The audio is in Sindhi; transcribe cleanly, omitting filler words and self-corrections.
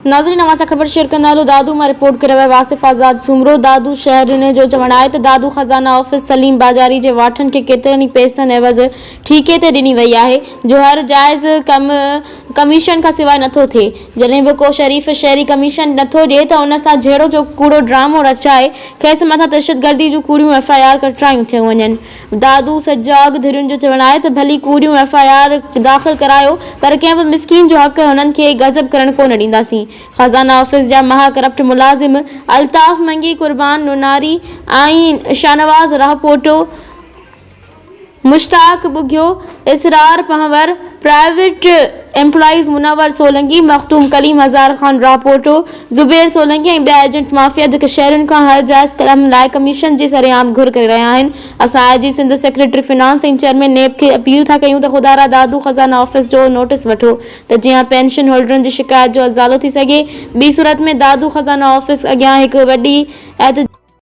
ناظرين اوهان سان خبر شيئر ڪندا هلو دادو مان رپورٽ ڪري رهيو آهي واصف آزاد سومرو دادو شهرين جو چوڻ آهي ته دادو خزانه آفيس سليم باجاري جي واٺن کي ڪيترن ئي پئسن عيوض ٺيڪي تي ڏني وئي آهي جو هر جائز ڪم ڪميشن کان سواء نٿو ٿئي جڏهن به ڪو شريف شهري ڪميشن نٿو ڏئي ته ان سان جهيڙو جو ڪوڙو ڊرامو رچائي کيس مٿان تشدگردي جون ڪوڙيون ايف I R ڪٽرايون ٿيون وڃن. دادو سجاڳ ڌرين جو چوڻ آهي ته ڀلي ڪوڙيون ايف I R داخل ڪرايو پر ڪنهن به مسڪين جو حق هنن کي غضب ڪرڻ ڪونه ڏينداسين. خزانه آفيس جا مها ڪرپٽ ملازم الطاف منگي، قربان نوناري ۽ شاهنواز راهپوٽو، مشتاق ٻگهيو، اسرار پنهور، پرائيويٽ ايمپلائيز منور سولنگي، مخدوم ڪليم هزار خان راهپوٽو، زبير سولنگي ۽ ٻيا ايجنٽ مافيا جيڪي شهرين کان هر جائز ڪم لاء ڪميشن جي سرعام گهر ڪري رهيا آهن. اسان I G Sindh, secretary finance ۽ chairman NAB کي اپيل ٿا ڪيون ته خدارا دادو خزانه آفيس جو نوٽيس وٺو ته جيئن پينشن هولڊرن جي شڪايت جو ازالو ٿي سگهي ٻي صورت ۾ دادو خزانه آفيس اڳيان هڪ وڏي احتجاجي.